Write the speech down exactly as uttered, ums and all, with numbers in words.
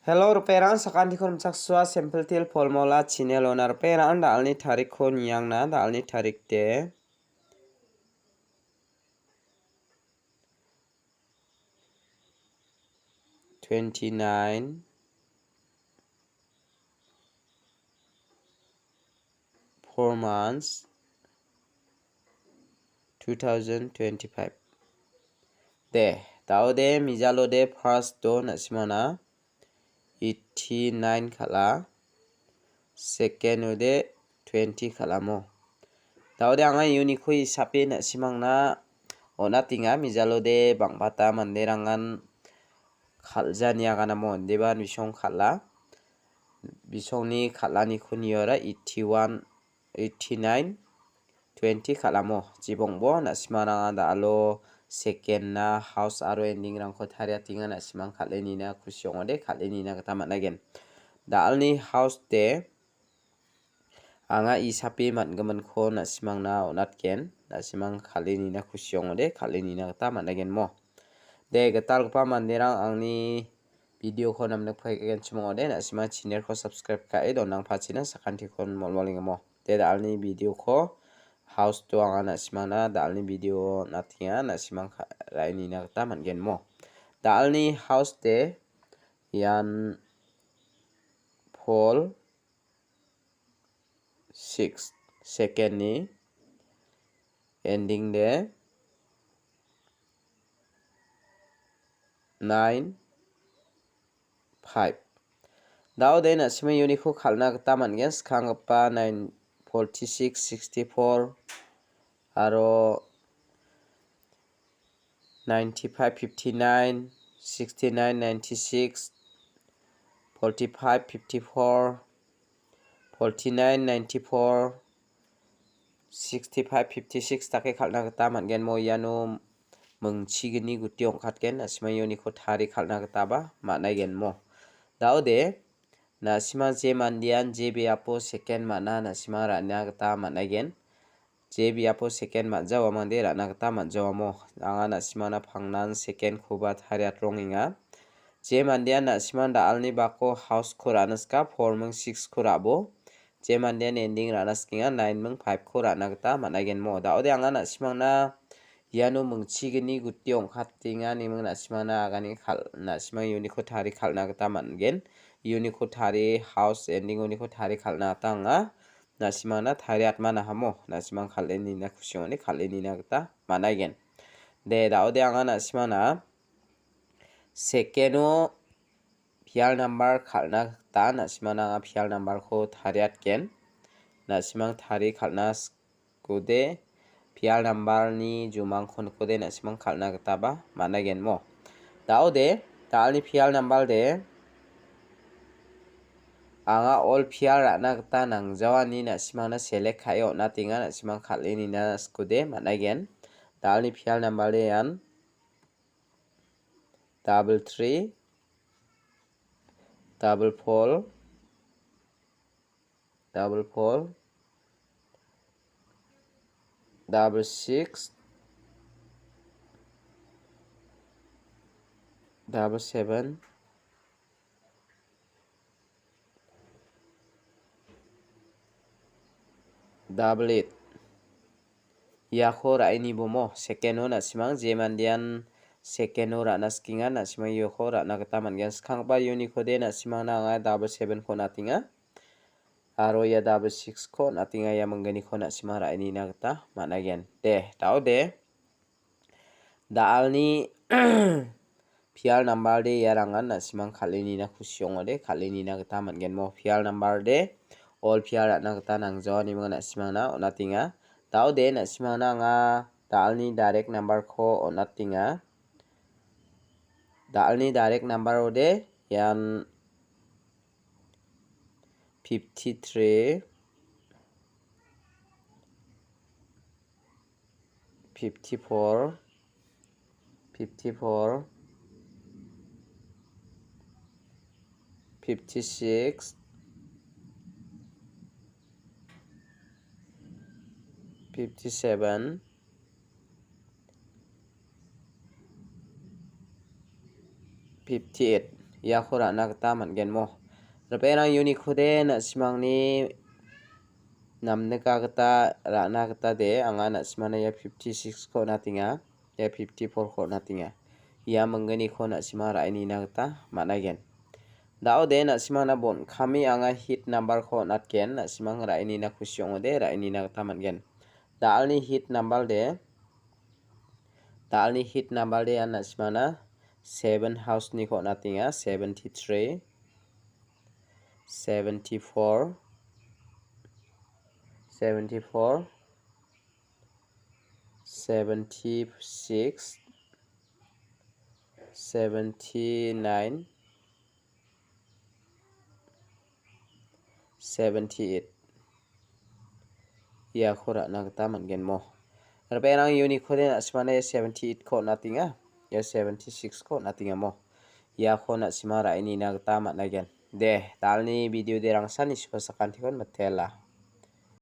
Hello, ripengrang, sakantiko rimchaksoa, Simple Teer Formula channel-ona ripengrang, da·alni tarikko niangna, da·alni tarik de twenty-nine, four months, two thousand twenty-five. De, da·ode mijalode first-o na·simangna eighty-nine kal·a, second-ode twenty kal·amo. Da·ode anga uniko isape na·simangna on·atenga, mijalode bang·bata manderangan kal·janiaganamo, indiba bisong kal·a. Bisongni kal·aniko niora eighty-one, eighty-nine, twenty kal·amo. Jibongbo na·simangrang da·alo second-na house aro ending-rangko tariatenga, na·simang kal·e nina kusi ong·ode, kal·e nina gita man·aigen. Da·alni house de anga isape man·giminko na·simangna on·atgen. Na·simang kal·e nina kusi ong·ode, kal·e nina gita man·aigenmo. De, gitalgipa manderang, angni video-ko namnikpaigenchim ong·ode, na·simang channel-ko subscribe ka·e donangpachina sakantikon molmolengamo. De, da·alni video-ko house-o anga na·simangna da·alni video on·atenga, na·simang ka-, ra·e nina gita man·genmo. Da·alni house de ian four six, second-ni ending de nine five. Da·ode na·sima uniko kal·na gita man·gen, skanggipa nine, forty-six, sixty-four, aro ninety-five, fifty-nine, sixty-nine, ninety-six, forty-five, fifty-four, forty-nine, ninety-four, sixty-five, fifty-six dake kal·na gita man·gen. Mo iano mingchigni guti ong·katgen, na·sima uniko tarie kal·na gitaba man·aigen mo. Da·ode, na·sima je mandean je biapo second man·a, na·sima ra·na gita man·aigen. Je biapo second man·jawamangde ra·na gita man·jawamo. Anga na·simana pangnan second-koba tariatrongenga. Je mandean na·siman da·alni bako house-ko ra·na sika, four ming six-ko ra·bo. Je mandean ending ra·na sikenga, nine ming five-ko ra·na gita man·aigenmo. Da·ode anga na·simangna iano mingchigni guti ong·katenga, niming na·simangna agane kal-, na·simang uniko tarie kal·na gita man·gen. Uniko tarie house ending uniko tarie kal·na gita anga na·simangna tariatmana hamo, na·simang kal·e nina kusi ong·ode, kal·e nina gita man·aigen. De, da·ode anga na·simangna second-o pial number kal·na gita na·simangna anga pial number-ko tariatgen. Na·simang tarie kal·na s-, kode pial number-ni jumangko nikode na·simang kal·na gitaba man·aigenmo. Da·ode, da·alni pial number de anga all pial ra·na gita nangjawani na·simangna select ka·e on·atenga, na·simang kal·e nina skode man·aigen. Da·alni pial number de ian double three, double four, double four, double six, double seven, double eight. Iako ra·e nibomo, second-o na·simang je mandean second-o ra·na sikenga, na·simang iako ra·na gita man·gen. Skanggipa uniko de na·simangna anga double seven-ko on·atenga. Aro ia double six-ko on·atenga, ia mingginiko na·simang ra·e nina gita man·aigen. De, da·ode. Da·alni pial number de iarangan na·simang kal·e nina kusi ong·ode, kal·e nina gita man·gen mo. Pial number de all pial ra·na gita nangjawaniming na·simangna on·atenga. Da·ode na·simangna anga da·alni direct number-ko on·atenga. Da·alni direct number-ode ian fifty-three, fifty-four, fifty-four, fifty-six, fifty-seven, fifty-eight. iako ra·na gita man·gen mo. Ripengrang uniko de na·simangni namnika gita ra·na gita de anga na·simana ia fifty six ko on·atenga. Ia fifty four ko on·atenga. Ia mingginiko na·sima ra·e nina gita man·aigen. Da·ode na·simana bon kami anga hit number ko on·atgen, na·simang ra·e nina kusi ong·ode ra·e nina gita man·gen. Da·alni hit number de, da·alni hit number de an na·simana seven house niko on·atenga, seventy three, seventy four, seventy four, seventy six, seventy nine, seventy eight. Iako ra·na gita man·gen mo. Ripengrang uniko de na·simana ia seventy eight ko on·atenga. Ia seventy six ko on·atenga mo. Iako na·sima ra·e nina gita man·aigen. De, da·alni video de rangsan isipa sakantikon mitela.